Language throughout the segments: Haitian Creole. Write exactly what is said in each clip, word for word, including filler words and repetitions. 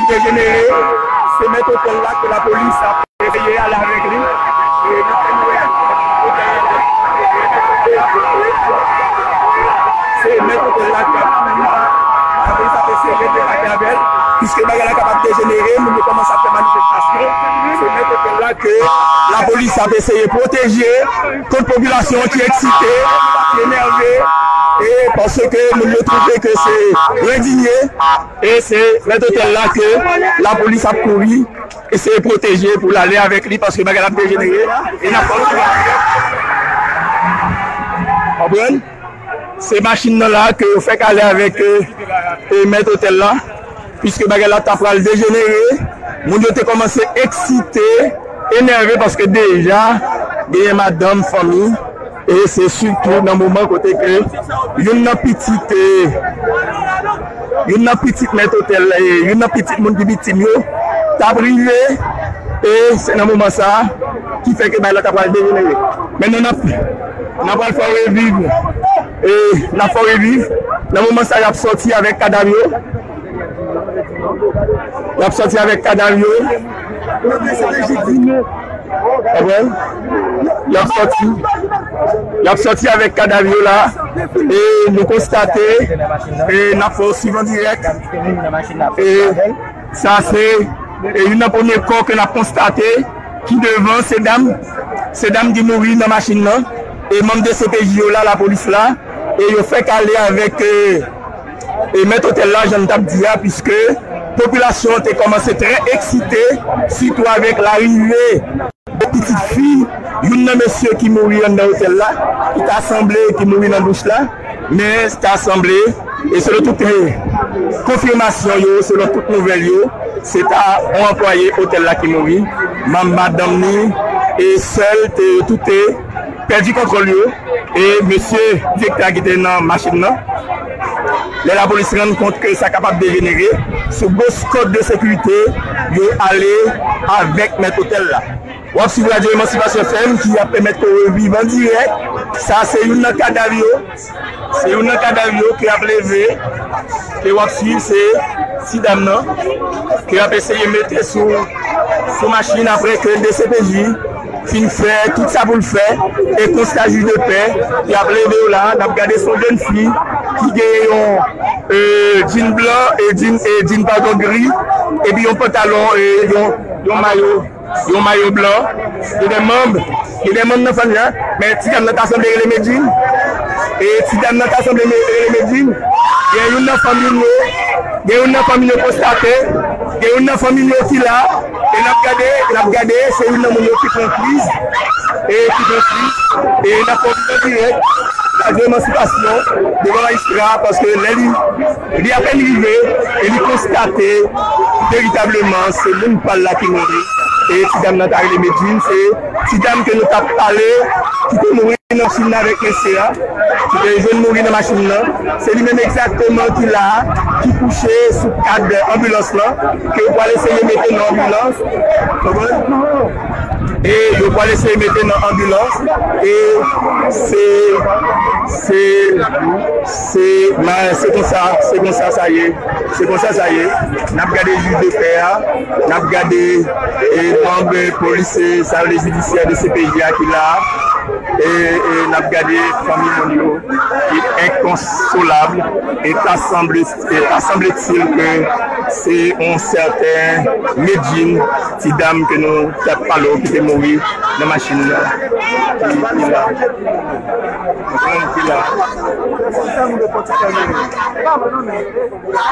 dejenere, se mèt otèl la ke lapolis ap eseye ale avèk li. E nou fè nou wè, se mèt otèl la ke lapolis ap eseye debake avè l, piske bagay la kapab dejenere, moun yo kòmanse ap fè manifestasyon. Se mèt otèl la ke lapolis ap eseye pwoteje kont popilasyon an ki eksite, ki enève, e paske moun yo twouve ke se endinye, e se mèt otèl la ke lapolis ap kouri eseye pwoteje pou l ale avèk li, paske bagay la ap dejenere, e n ap kontinye. Konprann? Se machin nan la ke yo fèk ale avèk, e, e, mèt otèl la, piske bagay la ta pral dejenere, moun yo te kòmanse eksite, enève, paske deja genyen madanm, fanmi, e se sitou nan moman kote ke youn nan pitit, e, youn nan pitit mèt otèl la, e youn nan pitit moun ki viktim yo, t ap rive, e se nan moman sa a ki fè ke bagay la ta pral dejenere. Men nou n ap, n ap pral fè w reviv, e n ap fè w reviv. Nan moman sa a, y ap sòti avèk kadav yo. Y ap sòti avèk kadav yo. Konprann? Y ap sòti. Y ap sòti avèk kadav yo la. E nou konstate, e n ap fè w swiv an dirèk. E sa se, e youn nan premye kò ke n ap konstate ki devan, se dam, se dam ki mouri nan machin nan. E manm D C P J yo la, lapolis la, e yo fèk ale avèk, e, e mèt otèl la, jan n t ap di a, piske popilasyon an te kòmanse trè eksite, sitou avèk larive pitit fi youn nan mesye ki mouri anndan otèl la, ki ta sanble ki mouri nan douch la, men ta sanble, e selon tout, e, konfimasyon yo, selon tout nouvèl yo, se ta yon anplwaye otèl la ki mouri, manm madanm ni, e sè l te, yo tout te pèdi kontwòl yo, e mesye direktè a ki te nan machin nan, lè lapolis rann kont ke sa kapab dejenere, sou gwo eskòt de sekirite, yo ale avèk mèt otèl la. W ap swiv Radyo Emansipasyon F M ki ap pèmèt ke w reviv an dirèk. Sa se youn nan kadav yo. Se youn nan kadav yo ke ap leve, ke w ap swiv, se ti dam nan, ke ap eseye mete sou, sou machin apre ke D C P J fin fè tout sa pou l fè, e konsta jij de pè, y ap leve yo la, n ap gade se yon jèn fi ki genyen yon, e, djin blan, e djin, e djin, padon, gri, epi yon pantalon, e, yon, yon mayo, yon mayo blan. Gen de manm, gen de manm nan fanmi an, men ti dam nan ta sanble rele Medjine. E ti dam nan ta sanble me-, rele Medjine. Gen youn nan fanmi nou, gen youn nan fanmi nou konstate, gen youn nan fanmi nou ki la, e n ap gade, n ap gade, se youn nan moun yo ki pran kriz, e ki pran kriz, e n ap fè yon dirèk, Radyo Emansipasyon, devan majistra, paske lè li, li apèn rive, e li konstate, veritableman, se moun pa l la ki mouri, e ti dam nan ta rele Medjine, se ti dam ke nou t ap pale, ki te mouri nan machin nan avèk mesye a, ki te jwenn mouri nan machin nan. Se li menm egzakteman ki la a, ki kouche sou kad anbilans lan, ke yo pral eseye mete nan anbilans. Konprann? E yo pral eseye mete nan anbilans. E se, se, se, ma-, se konsa, se konsa sa ye. Se konsa sa ye. N ap gade jij de pè a, n ap gade, e, manm polis, e, sa vle jidisyè de C P J a ki la a. E, e n ap gade fanmi moun yo ki enkonsolab. E ta sanble, e ta sanble-t-il ke se yon sèten Medjine, ti dam ke nou t ap pale w ki te mouri nan machin nan, ki, ki la. Konprann ki la.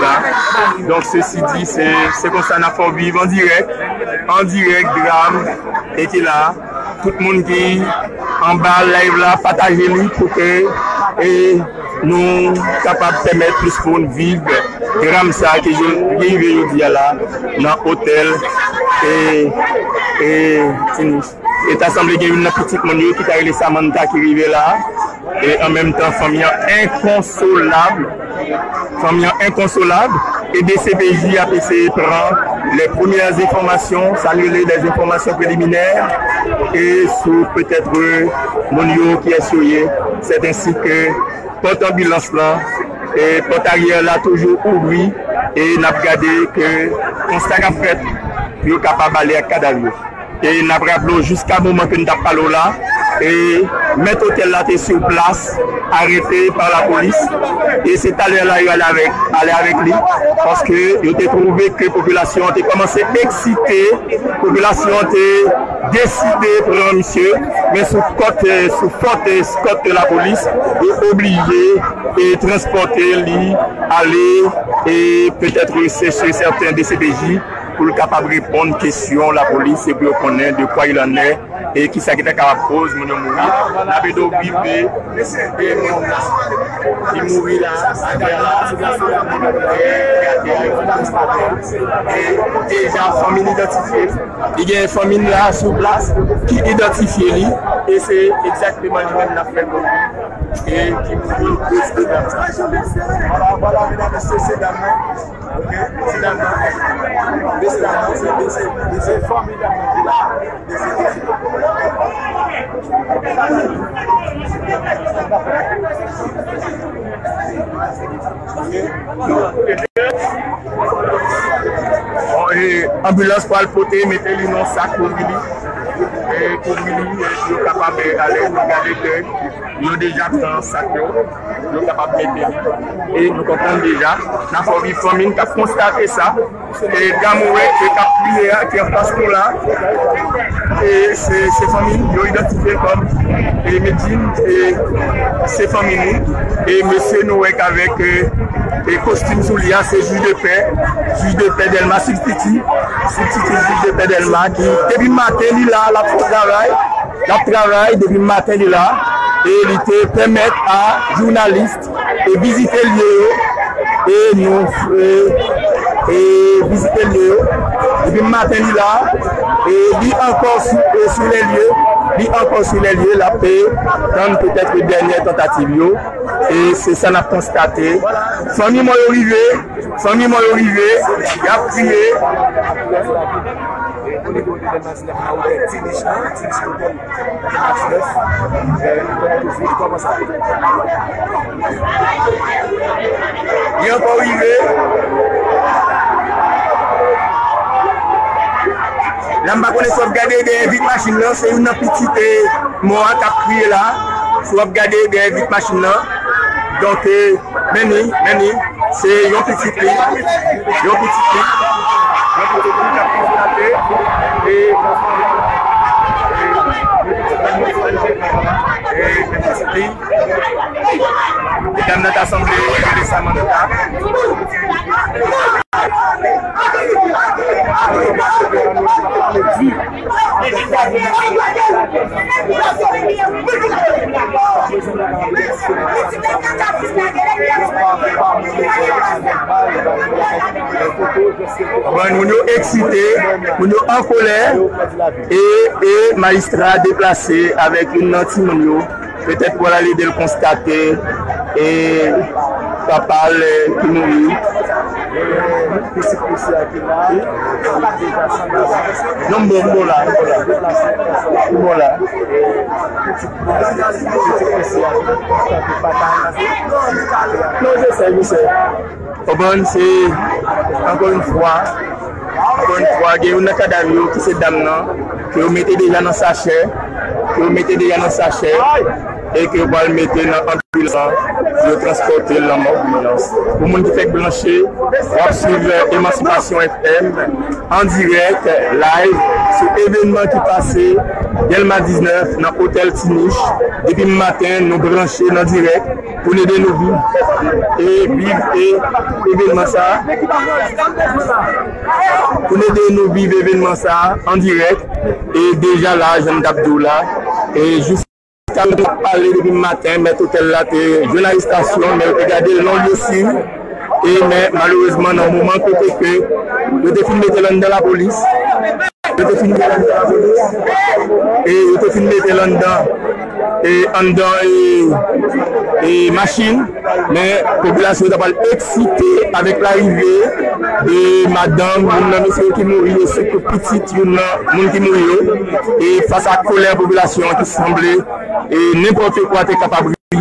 La. Donk, sesi di, se, se konsa n ap fè w viv an dirèk, an dirèk, dram, e ki la. Tout moun ki anba live la, pataje li pou ke, e, nou kapab pèmèt plis moun viv dram sa ki, ki rive jodi a la nan otèl, e, e, Tinich. E ta sanble gen youn nan pitit moun yo ki ta rele Samantha ki rive la. E an menm tan, fanmi an enkonsolab. Fanmi an enkonsolab. E D C P J ap eseye pran les premières informations, sa nou rele les informations préliminaires, e sou petèt moun yo, kiyès yo ye. C'est ainsi que pòt anbilans lan, e pòt aryè la toujou ouvri, E n ap gade ke konsta k ap fèt pou yo kapab ale ak kadav yo. E n ap raple w, jiska moman ke n t ap pale w la, e mèt otèl la te sou plas, arete pa lapolis. E se talè la yo ale avèk, ale avèk li, paske yo te twouve ke popilasyon an te kòmanse eksite, popilasyon an te deside pran misye, men sou kòt, sou fòt eskòt lapolis, yo oblije e transpòte li ale, e petèt se sèten D C P J pou l kapab reponn kesyon lapolis e pou yo konnen de quoi il en est e kisa ki ta kapab koz moun yo mouri. N ap ede w viv e moun ki mouri la atè la, e deja fanmi l idantifye. Li gen fanmi l la sou plas ki idantifye li, e se egzakteman li menm n ap fè konnen e ki mouri. Vwala, vwala, medam, mesye, se dam nan. Ok, se dam nan. Mesye, dam nan, se, se, se fanmi dam nan ki la. Bon, e, anbilans pral pote, mete li nan sak, kouvri li. E, kouvri li, e, pou yo kapab, e, ale, nou gade ke yo deja pran sak yo, yo kapab mete li. E nou konprann deja, n ap fè w viv fanmi n k ap konstate sa. E dam ou wè ke k ap kriye a, ki anfas nou la, e se, se fanmi l, yo idantifye l kòm, e Medjine, e se fanmi nou. E mesye nou wè k avèk, e, e kostim sou li a, se jij de pè, jij de pè Dèlma, sibstiti, sibstiti jij de pè Dèlma, ki depi maten li la, l ap fè travay, l ap travay depi maten li la, e li te pèmèt a jounalis e vizite lye yo, e nou, e, e vizite lye yo. Depi maten li la, e li ankò sou, e sou lè lye, li ankò sou lè lye, l ap, e, tann petèt dènyè tantativ yo, e se sa n ap konstate. Fanmi mò yo rive, fanmi mò yo rive, y ap kriye. Li ankò rive. La, m pa konnen si w ap gade dèyè vit machin nan, se youn nan pitit, e, mò a k ap kriye la. Si w ap gade dèyè vit machin nan. Donk, e, Men li, men li, se yon pitit li, yon pitit li, yon pitit li k ap konstate, e, e, e, pitit li. Medam nan ta sanble rele Samantha. Konprann, moun yo eksite, moun yo an kolè, e, e majistra deplase avèk youn nan timoun yo. Petèt pou al ede l konstate, e, papa l, e, ki mouri. Non, m bon, m bon la, m bon la. M bon la. Non, je sais, je sais. Konprann, se, ankò yon fwa, ankò yon fwa, gen youn nan kadav yo ki se dam nan, ke yo mete deja nan sachè, ke yo mete deja nan sachè, e ke yo pral mete nan anbilans, pou yo transpòte l nan mòg Brilans. Pou moun ki fèk branche, w ap swiv Emancipation F M an dirèk, live, sou evènman ki pase Dèlma diznèf nan Otèl Ti Nich. Depi maten, nou branche nan dirèk pou n ede nou viv e viv e evènman sa a. Pou n ede nou viv evènman sa a an dirèk. E deja la, jan m t ap di w la, e jis Sa nou t ap pale depi maten, mèt otèl la te jwenn arestasyon, men yo te gade l non lieu sûr. E men malerezman, nan moman kote ke yo te fin mete l anndan lapolis, yo te fin mete l anndan lapolis, e yo te fin mete l anndan, e anndan, e, e machin, men popilasyon yo ta pral eksite avèk larive de madanm youn nan mesye yo ki mouri, e sitou pitit youn nan moun ki mouri yo, e fas a kolè popilasyon an ki sanble e nenpòt kwa te kapab rive.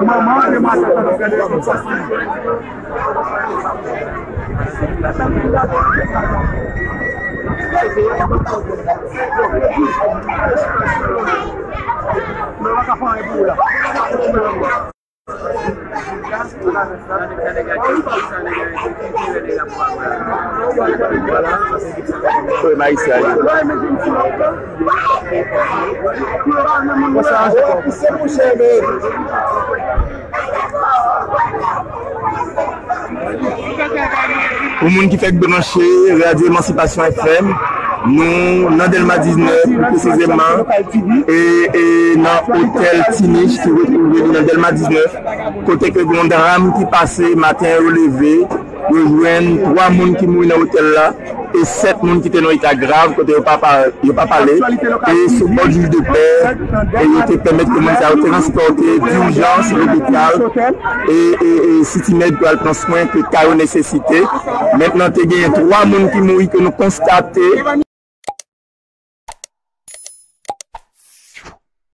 manman, de maten, Pou moun ki fèk branche Radyo Emansipasyon F M, nou nan Dèlma diznèf, pli presizeman, e, e nan otèl Tinich ki retwouve li nan Dèlma diznèf, kote ke gen yon dram ki pase, maten yo leve, Yo jwenn twa moun ki mouri nan otèl la e sèt moun ki te nan eta grav kote yo pa pa- yo pa pale. E sou òd jij de pè, e yo te pèmèt ke moun sa yo transpòte dijans lopital e, e, e City Med pou al pran swen ke ka yo nesesite. Mentnan te genyen twa moun ki mouri ke nou konstate.